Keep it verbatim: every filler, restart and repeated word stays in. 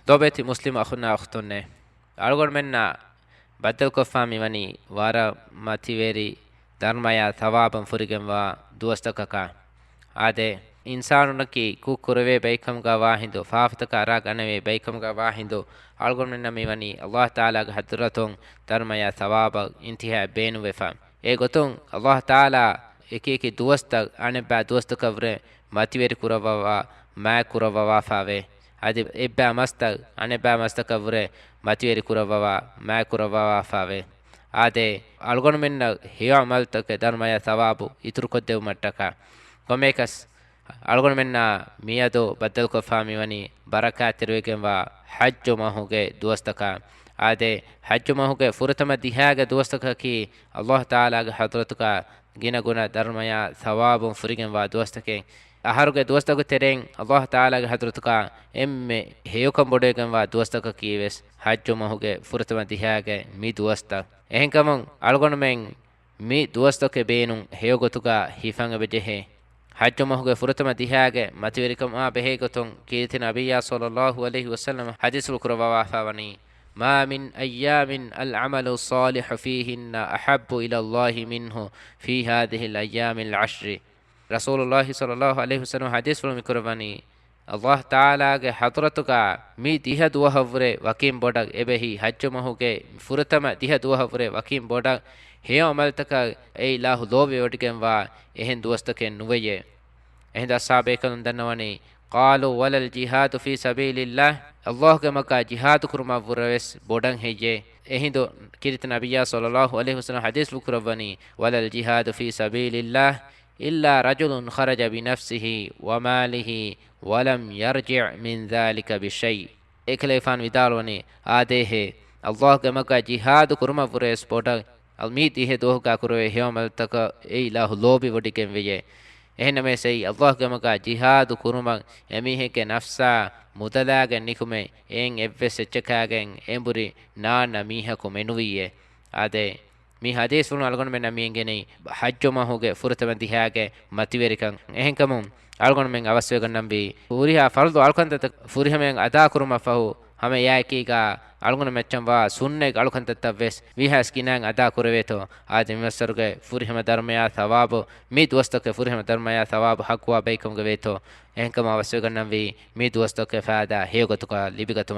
ލޯބިވެތި މުސްލިމް އަޚުންނާ އުޚްތުންނޭ، އަޅުގަނޑުމެންނާ ބައްދަލުކޮށްފާ މިވަނީ ވަރަށް މަތިވެރި ދަރުމަޔާ ޘަވާބުން ފުރިގެންވާ ދުވަސްތަކަކާ. އާދެ، އިންސާނުންނަކީ ކުށް ކުރެވޭ ބައެއްކަމުގަ ވާހިނދު، ފާފަތަކަށް އަރާ ގަނެވޭ ބައެއްކަމުގަ ވާހިނދު، އަޅުގަނޑުމެންނަށް މިވަނީ އަﷲ ތަޢާލާގެ ޙަޟްރަތުން ދަރުމަޔާ ޘަވާބަށް އިންތިހާއެއް ބޭނުންވެފަ. އެގޮތުން އަﷲ ތަޢާލާ އެކިއެކި ދުވަސްތައް އަނެއްބާ ދުވަސްތަކަށްވުރެ މަތިވެރި ކުރައްވަވާ، މާތް ކުރައްވަވާފާވޭ. އަދި އެއްބާ މަސްތައް އަނެއްބާ މަސްތަކަށްވުރެ މަތިވެރި ކުރައްވަވާ، މާތް ކުރައްވަވާފާވޭ. އާދެ، އަޅުގަނޑުމެންނަށް ހެޔޮ ޢަމަލުތަކެއް ދަރުމަޔާ ޘަވާބު އިތުރުކޮށްދެވުމަށްޓަކާ. ކޮންމެއަކަސް، އަޅުގަނޑުމެންނާ މިއަދު ބައްދަލުކޮށްފާ މިވަނީ ބަރަކާތްތެރިވެގެންވާ ޙައްޖު މަހުގެ ދުވަސްތަކާ. އާދެ، ޙައްޖު މަހުގެ ފުރަތަމަ ދިހައިގެ ދުވަސްތަކަކީ އަﷲ ތަޢާލާގެ ޙަޟްރަތުގަ ގިނަގުނަ ދަރުމަޔާ ޘަވާބުން ފުރިގެންވާ ދުވަސްތަކެއް. އަހަރުގެ ދުވަސްތަކުގެ ތެރެއިން އަﷲ ތަޢާލާގެ ޙަޟްރަތުގަ އެންމެ ހެޔޮކަން ބޮޑުވެގެންވާ ދުވަސްތަކަކީވެސް ޙައްޖު މަހުގެ ފުރަތަމަ ދިހައިގެ މި ދުވަސްތައް. އެހެންކަމުން އަޅުގަނޑުމެން މި ދުވަސްތަކެއް ބޭނުން ހެޔޮގޮތުގަ ހިފަން އެބަޖެހޭ. ޙައްޖު މަހުގެ ފުރަތަމަ ދިހައިގެ މަތިވެރިކަމާ ބެހޭގޮތުން ކީރިތި ނަބިއްޔާ ޞައްލައްލާހު ޢަލައިހި ވަސައްލަމަ ޙަދީޘްފުޅު ކުރައްވާފާވަނީ، ما من أيام العمل الصالح فيهن أحب إلى الله منه في هذه الأيام العشر. ރަސޫލުﷲ ޞައްލައްލާހު ޢަލައިހި ވަސައްލަމަ ޙަދީޘްފުޅު މިކުރައްވަނީ، އަﷲ ތަޢާލާގެ ޙަޟްރަތުގަ މި ދިހަ ދުވަހަށްވުރެ ވަކިން ބޮޑަށް އެބަހީ، ޙައްޖު މަހުގެ ފުރަތަމަ ދިހަ ދުވަހަށްވުރެ ވަކިން ބޮޑަށް ހެޔޮ ޢަމަލުތަކަށް އެއިލާހު ލޯބިވޮޑިގެންވާ އެހެން ދުވަސްތަކެއް ނުވެޔޭ. އެހިނދު އަޞްޙާބޭކަލުން ދަންނަވަނީ، قالوا ولا الجهاد في سبيل الله، އަﷲގެ މަގަށް ޖިހާދު ކުރުމަށްވުރެވެސް ބޮޑަށް ހެއްޔޭ؟ އެހިނދު ކީރިތި ނަބިއްޔާ ޞައްލައްލާހު ޢަލައިހި ވަސައްލަމަ ޙަދީޘްފުޅު ކުރައްވަނީ، ولا الجهاد في سبيل الله إلا رجل خرج بنفسه وماله ولم يرجع من ذلك بشيء. އެކަލޭފާނު ވިދާޅުވަނީ، އާދޭހޭ، އަﷲގެ މަގަށް ޖިހާދު ކުރުމަށްވުރެވެސް ބޮޑަށް މި ދިހަ ދުވަހުގަ ކުރެވޭ ހެޔޮ ޢަމަލުތަކަށް އެއިލާހު ލޯބިވޮޑިގެންވެޔޭ. އެހެންނަމަވެސް އެއީ އަﷲގެ މަގަށް ޖިހާދު ކުރުމަށް އެމީހެއްގެ ނަފްސާ މުދަލާގެން ނިކުމެ އެއިން އެއްވެސް އެއްޗަކާގެން އެނބުރި ނާންނަ މީހަކު މެނުވީއޭ. އާދެ، މި ޙަދީޘްފުޅުން އަޅުގަނޑުމެންނަށް މިއެނގެނީ ޙައްޖު މަހުގެ ފުރަތަމަ ދިހައިގެ މަތިވެރިކަން. އެހެންކަމުން އަޅުގަނޑުމެން އަވަސްވެގަންނަންވީ ހުރިހާ ފަރުޟު އަޅުކަންތައްތައް ފުރިހަމައިން އަދާކުރުމަށްފަހު، ހަމަ އެއާއެކީގާ އަޅުގަނޑުމެން އެއްޗަށްވާ ސުންނަތް އަޅުކަންތައްތައްވެސް ވީހާވެސް ގިނައިން އަދާކުރެވޭތޯ، އާދެ، މި މައްސަރުގެ ފުރިހަމަ ދަރުމަޔާ ޘަވާބު، މި ދުވަސްތަކުގެ ފުރިހަމަ ދަރުމަޔާ ޘަވާބު ޙައްޤުވާ ބައިކަމުގަ ވޭތޯ. އެހެންކަމުން އަވަސްވެގަންނަންވީ މި ދުވަސްތަކުގެ ފައިދާ ހެޔޮގޮތުގަ ލިބިގަތުމަށް.